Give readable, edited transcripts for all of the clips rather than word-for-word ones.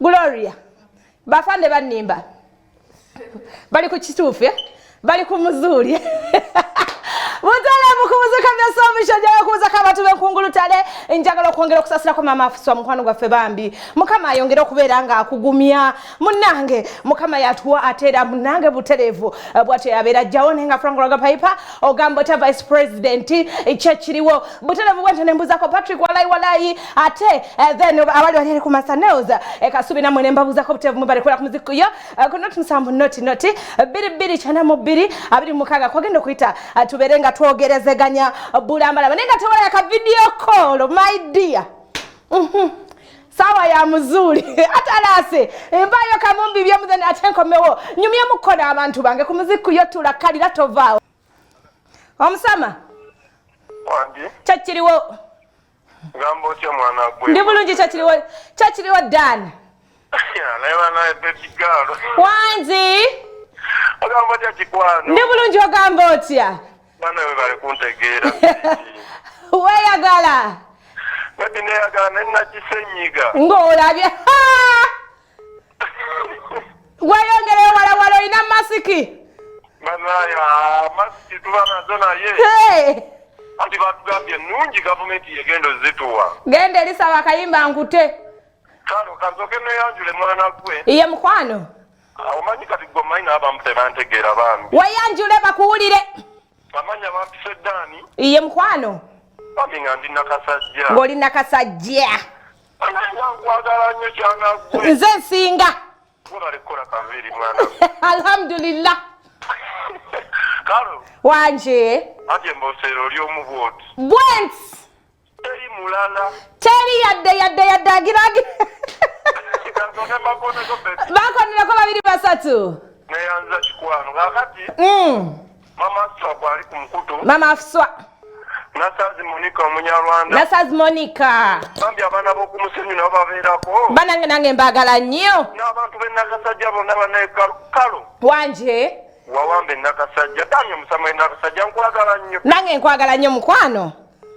Gloria bafande bannimba bali ku kituufu, eh? Bali ku muzuuli butale mukubuzuka byasomisha. Njagala okubuuzako abantu b'enkungulu tale, njagala okwongera okusasirako maama Afuswa, mukwano gwaffe. Bambi Mukama ayongere okubeera nga akugumya, munnange. Mukama yatuwa ate era munnange butereevu bwatyo yabeera ajjawo. Naye nga Frank Roga Piper, ogamba otya? Vice President kyekiriwo butereevu bwentyo nembuuzako Patrick Walayi Walayi, ate then abali wali eri ku Masanels ekasubi namwe nembabuuzako butereevu. Mwebale kubeera ku muziki yo ku 07 00 22 92 26 kwagenda okuyita tubeere nga twogerezeganya bulambalaba, naye nga tewalaya ka video call, my dear. Saawa ya muzuuli atalaase mpaayo kamumbi byemuzeni ate nkomewo nyumyemuko n'abantu bange ku muziki yo. Tulakalira tovaawo omusama. Wangi. Kyekiriwo. Gamba otya, mwana gwe? Ndi bulungi. Kyekiriwo, kyekiriwo Dan. Naye banaye, baby girl. Wangi. Ogamba otya, kikwano? Ndi bulungi, ogamba otya? Bana we bali kuntegeera. Weeyagala. Baby, neyagala naye nakisenyiga. Ng'olabye. Ha! Weeyongereyo walawala, olina masiki? Banaye, masiki tuba nazo naye. Hey! Anti batugambye ennungi gavumenti yegenda ozituwa. Genda erisaba akayimba nkute. Kale kanzooke neyanjule, mwana gwe. Iye mukwano. Ah, omanyi kati gwe omanyi n'abamu tebantegeera bambi. Weyanjule bakuwulire. Amanya bampise Ddaani. Iye mukwano. Bambi nga ndi Nakasajja. Ng'oli Nakasajja. Nga nkwagala nnyo, kyana gwe. Nze nsinga. Webale kukola kaviiri, mwana gwe. Alhamdulillah. Kalo. Wanje. Ati emboseera oli omu bwoti. Bwenti. Teri mulala. Teri yadde yadde yadde agiragi. Kanzooke mbakoneko, baby. Bakonereko babiri basatu. Neyanza, kikwano. Kakati Mama Aswa kwali ku mukutu. Mama Afswa. Nasazi Monica Omunyarwanda. Nasazi Monica. Bambi abaana b'okumusenyu nabo babeerako. Banange, nange mbaagala nnyo. N'abantu b'e Nakasajja bonna banaye kalo. Wanje. Wawamba Enakasajja dami omusama Enakasajja, nkwagala nnyo. Nange nkwagala nnyo, mukwano.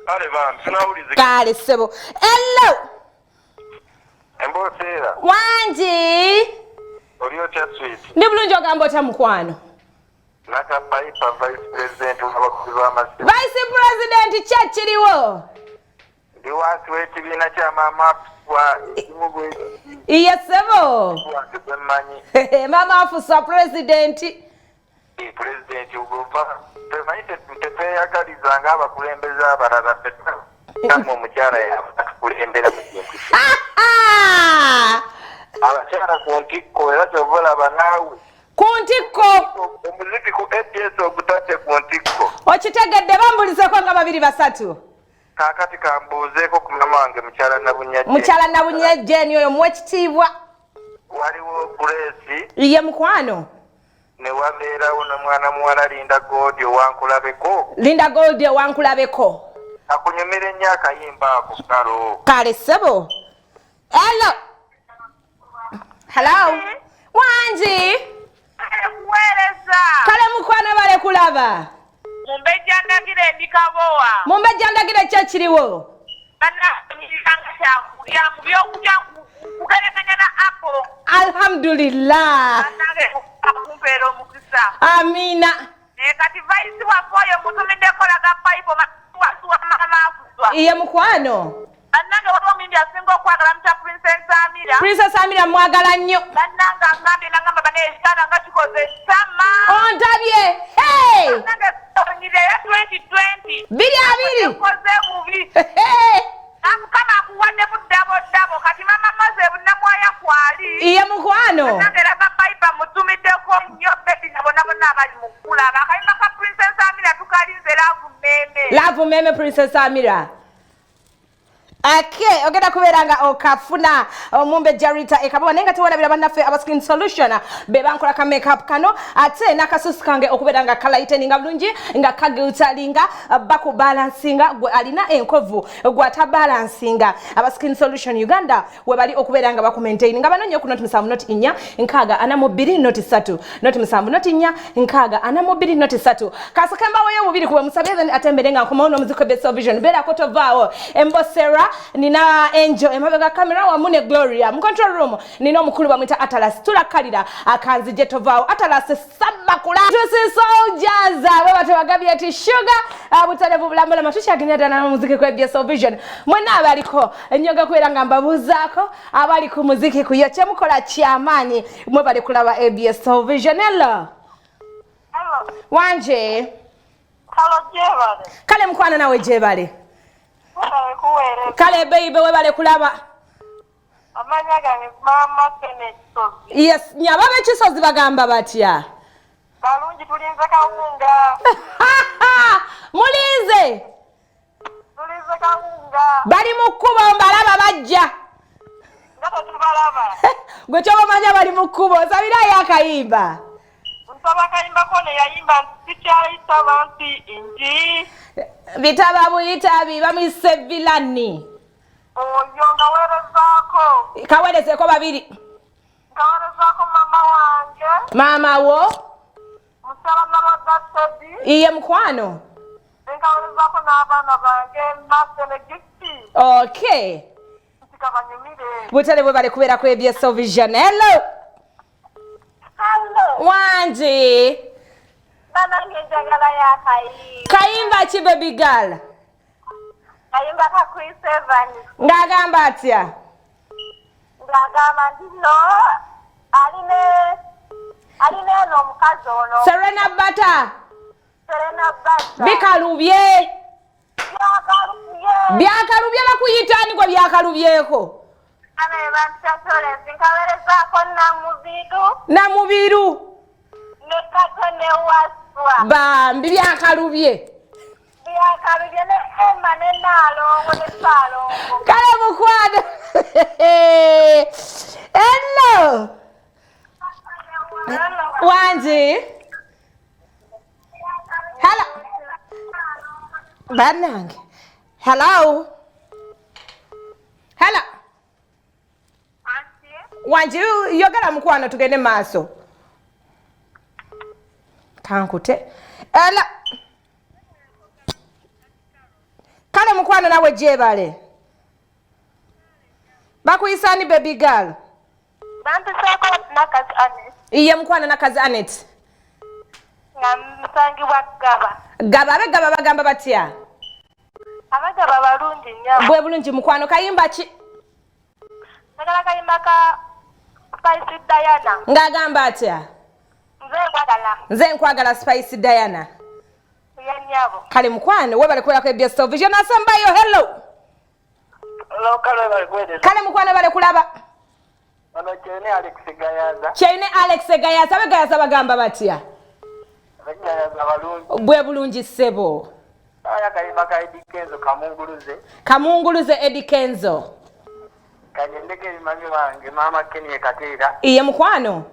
Kale bambi, tunawulize. Kale ssebo, hello. Embooseera. Wangi. Oli otya, sweet? Ndi bulungi, ogamba otya, mukwano? Nakapaipa, vice president w'abakubi b'amasimu. Vice President, ki ekiriwo? Ndi wansi w'ekibiina kya Maama Afuswa ekimu bwe Iye ssebo. Wange gwe mmanyi. Mama Afusa president. Pulezidenti ogova temanyi, tetweyagaliza ng'abakulembeze abalala. Ffemme omukyala yatukulembera mu kintu kino. Abakyala ku ntikko, era kyova olaba naawe Ku ntikko. Omuziki ku ABS ogutadde ku ntikko. Okitegedde, bambuliseko nga babiri basatu. Kaakati kambuuzeeko ku mama wange, mukyala Nabunya. Mukyala Nabunya Jeni oyo muwe ekitiibwa. Waliwo Grace. Iye mukwano. Ne wabeerawo nomwana muwala Linda Gold owankulabeko. Linda Gold owankulabeko. Akunyumira ennyo akayimba ako kalo. Kale ssebo, hello, hello, wangi. Kuweereza. Kale mukwano, bale kulaba. Mumbejja Ndagire, ndi Kabowa. Mumbejja Ndagire, ki ekiriwo? Bananyiranga kyakulya mu byokulya kugeraganya na apple. Alhamdulillah. Bannange, akumpeera omukisa. Amina. Naye kati vice waffe oyo mutumiddeko laga payipo wasuwa mama Afuswa. Iye mukwano. Bannange, waliwo omuyimbi asinga okwagala muta Princess Amira. Princess Amira mwagala nnyo. Bannange, aŋŋambye nangamba bane ekisaana nga kikoze sama. Ondabye, hey! Bannange, onyirira 2020. 2020. Koze bubi. Hey! Mukama akuwaddemu double double. Kati mama Moze Bunamwaya kwali. Iye mukwano. Bannange, laba Piper mutumiddeko nnyo baby na bonna bonna abali mu kulaba akayimba ka Princess Amira tukalinze, Love Meme. Love Meme, Princess Amira. Ake ogenda kubeera nga okafuna Omumbejja Rita Ekaboba, naye nga tewalabira bannaffe aba Skin Solution be bankola ka makeup kano ate n'akasusu kange okubeera nga kalighteninga bulungi nga kaglitteringa, bakubalansinga gwe alina enkovu gwatabalansinga. Aba Skin Solution Uganda we bali okubeera nga bakumaintain nga banonye ku 07 04 64 03, 07 04 64 03. Kasooke mbaweyo obubiri kubwe musabye, then ate mbere nga nkomawo n'omuziki Best Vision. Beerako, tovaawo, embosera. Nina Angel emabega kamera wamu ne Gloria mu control room. Nina omukulu bamwita Atalas, tulakalira akanzije tovaawo. Atalas saba kula tusi soldiers abo batubagambye nti sugar butalevu bulambalama. Tukyagenda ddala n'omuziki ku ABS Vision. Mwenna abaliko ennyonga kubeera nga mbabuuzaako abali ku muziki kuyo kyemukola kyamaanyi. Mwe bali kulaba ABS Vision. Hello. Hello. Wanje. Kalo jebale. Kale mukwano, nawe gyebale. Webale kuweereza. Kale baby, webale kulaba. Amanya gange Maama Kene Kisozi. Yes, nyaba b'ekisozi bagamba batya? Balungi, tulinze kawunga. Mulinze? Tulinze kawunga. Bali mu kkubo, mbalaba bajja. Nga tetubalaba. Gwe kyobamanya bali mu kkubo. Nsabirayo akayimba. Nsaba kayimbako ne yayimba nti sikyayitaba nti nji. Bitaba buyitabi bamuyise vilani. Oyo nga weerezaako. Kawerezeeko babiri. Nkaweerezaako mama wange. Maama wo. Mukyala Nalwadda Teddy. Iye mukwano. Nkaweerezaako n'abaana bange Mase ne Gifty. Okay. Nti kabanyumire. Butale bwe bali kubeera ku ABS Vision. Hello. Hello. Wangi. Banange, njagala yakayimba. Kayimba ki, baby girl? Kayimba ka Chris Evans. Ng'agamba atya? Ng'agamba nti no aline eno omukazi ono. Serena Bata. Serena Bata. Bikalubye. Byakalubye. Byakalubye. Bakuyita ani gwe byakalubyeko? Ana bampita Florence, nkawerezaako Namubiru. Namubiru. Ne Kato ne Waswa. Bambi, byakalubye. Byakalubye ne Emma ne Naalongo ne Saalongo. Kale mukwano. Hello. Wangi. Hello bannange. Hello, hello. Wangi, yogera mukwano, tugende maaso. Kankute. Hello. Kale mukwano, nawe gyebale. Bakuyisa ani, baby girl? Bampiseeko Nakazi Anet. Iye mukwano, Nakazi Anet. Nga musangibwa Gaba. Gaba, abe Gaba bagamba batya? Abagaba balungi nnyo. Bwe bulungi mukwano. Kayimba ki? Njagala kayimba ka Spice Diana. Ng'agamba atya? Nze nkwagala. Nze nkwagala, Spice Diana. Ye nnyabo. Kale mukwano, webale kubeerako ABS Television. Asembayo, hello. Kale bali kuweereza. Kale mukwano, bale kulaba. Ono Kyene Alex Gayaza. Kyene Alex Gayaza. Abe Gayaza bagamba batya? Gayaza balungi. Bwe bulungi ssebo. Aya kayimba ka Eddy Kenzo, Kamunguluze. Kamunguluze, Eddy Kenzo. Kagendeko ebimanyi wange Maama Kenny Kateera. Iye mukwano.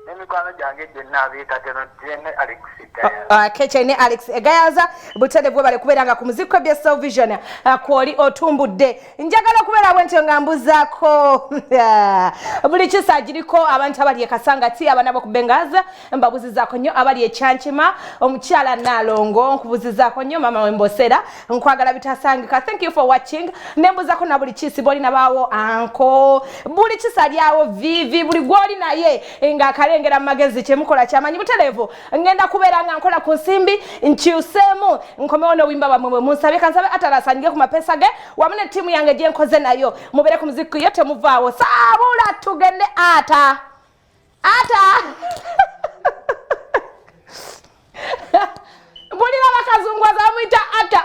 N'emikwano gyange gyonna abeekateno. Kyene Alex Gayaza. Okay, Kyene Alex Egayaza, butale bwe bale kubeera nga ku muziki bya Vision kwoli otumbudde. Njagala okubeera bwe ntyo nga mbuzaako buli kisa giriko abantu abali e Kasangati, abaana bo ku Bengaza mbabuzizaako nnyo, abali e Kyankima, omukyala Naalongo nkubuzizaako nnyo, mama wembosera nkwagala bitasangika. Thank you for watching. Nembuzaako na buli kisi boli nabaawo anko buli kisa lyawo vivi buli gwoli naye ng'akalengera mu magezi kyemukola kyamanyi butereevu. Ngenda kubeera nga nkola ku nsimbi nkyuseemu nkomewo n'obuyimba bwamwe bwe munsabye. Kansabe atarasanyige ku mapesa ge wamu ne ttiimu yange gye nkoze nayo. Mubeere ku muziki yo, temuvaawo. Saabula tugende ata ata mpulira bakazungu azamuyita ata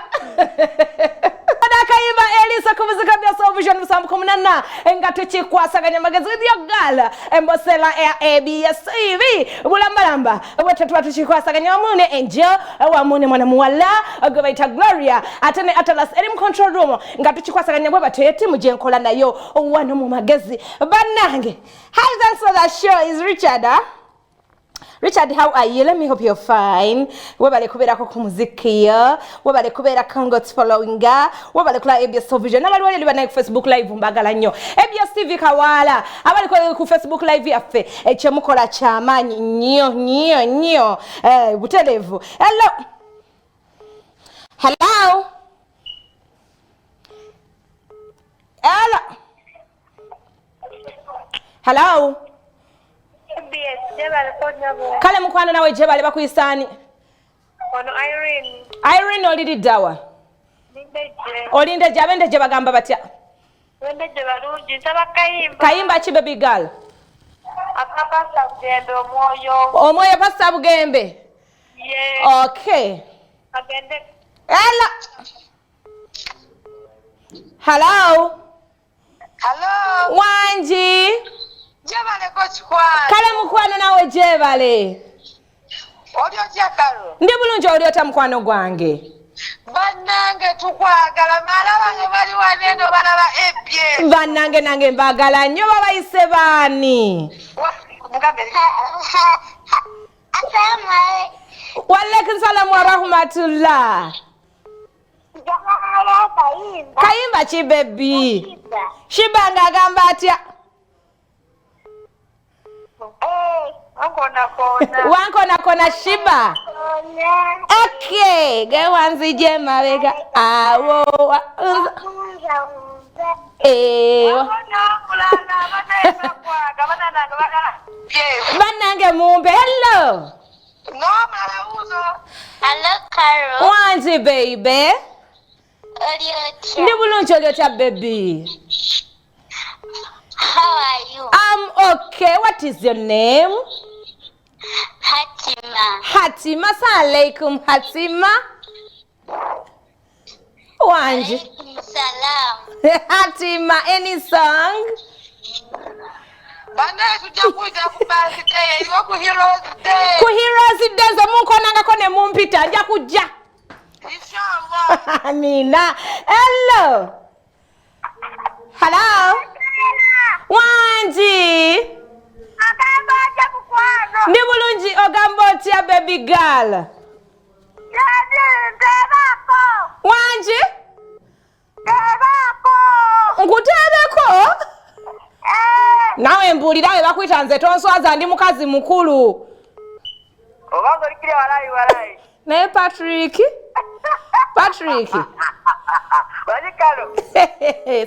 akayimba Elisa ku muzika bya Soul Vision 78 nga tukikwasaganya magezi with your girl Embosela ya ABS TV bulambalamba bwete tuba tukikwasaganya wamu ne Angel, wamu ne mwana muwala gwe bayita Gloria, ate ne Atalas eri mu control room nga tukikwasaganya bwe batyo tiimu gye nkola nayo wano mu magezi bannange. Hi, thanks for that show. Is Richard, huh? Richard, how are you? Let me hope you're fine. Webale kubeerako ku muziki yo. Webale kubeerako nga followinga. Webale kula ABS Television. Abali wali banaye ku Facebook Live mbagala nnyo. ABS TV Kawaala. Abali ku Facebook Live yaffe. Ekyemukola kyamaanyi nnyo nnyo nnyo. Butereevu. Hello. Hello. Hello. Hello. Kale mukwano nawe gyebale bakuyisaani? Ono Irene. Irene, oliriddawa? Ndejje. Olindejje? Abendejje bagamba batya? Ndejje balungi. Nsaba kayimba. Kayimba ki, baby girl? Akapasa Bugembe, Omwoyo. Omwoyo, Pasa Bugembe. Ye. Okay. Agende. Hello. Hello. Hello. Wangi. Gyebaleko kikwano. Kale mukwano nawe gyebale. Oli otya, Karo? Ndi bulungi, oli otya mukwano gwange? Bannange tukwagala, malaba ne bali waneeno balaba ebye. Bannange nange mbaagala nnyo. Babayise baani? Mugambe. Walaikum salamu warahmatullah. Kayimba ki, baby? Shiba ng'agamba atya? Wankonakona. Wankonakona Shiba. Okay, gewanzije emabega awo Omulala banaye bakwaga bananange bagala. Bannange mumpe hello. N'omulala wuuzo. Hello, Carol. Wangi, baby. Oli otya? Ndi bulungi, oli otya, baby? How are you? I'm okay. What is your name? Hatima. Hatima. Assalamu alaikum, Hatima. Wangi. Alaikum salam. Hatima, any song? Bannange tujja kuyita ku birthday eriwo ku Heroes Day. Ku Heroes Day nze munkonangako ne mumpita, nja kujja. Inshallah. Amina. Hello. Hello. Wangi. Agamba otya, mukwano? Ndi bulungi, ogamba otya, baby girl? Yani ntebaako. Wangi. Ntebaako. Nkuteebeko? Eh. Nawe mbuulira we bakuyita, nze tonswaza, ndi mukazi mukulu. Obanga olikirya walayi walayi. Naye Patrick, Patrick. Bali kalo.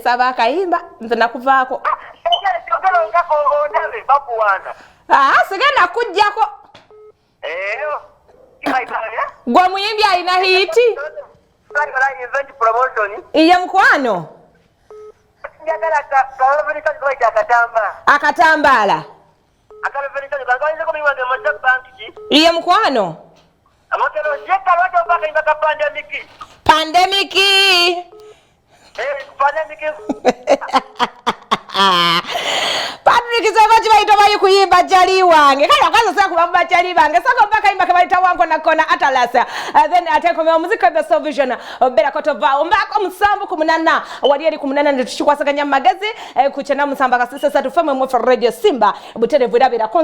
Saba akayimba, nze nakuvaako. Kyogera nga ondabe bakuwaana. Ah, sigenda kujjako. Eyo. Gwe muyimbi alina hit. Walayi event promotion. Iye mukwano. Njagala kabaita akatamba. Akatambaala. Akabevenisani kangalinzeko mulimu wange maja banki ki. Iye mukwano. Amakero jeka lwaki oba akayimba ka pandemic. Pandemic. Eh, pandemic. Patrick seko kibayita bayi kuyimba jali wange kale okaza kuba mu bajali bange sako mba kayimba kebayita Wankonakona Atalasa. Then ate nkomera omuziki wa Vision obeerako tovaawo mbaako 78 wali eri ku 8 ne tukikwasaganya mu magezi ku 97.3 fm mwefe Radio Simba buterevu era beerako.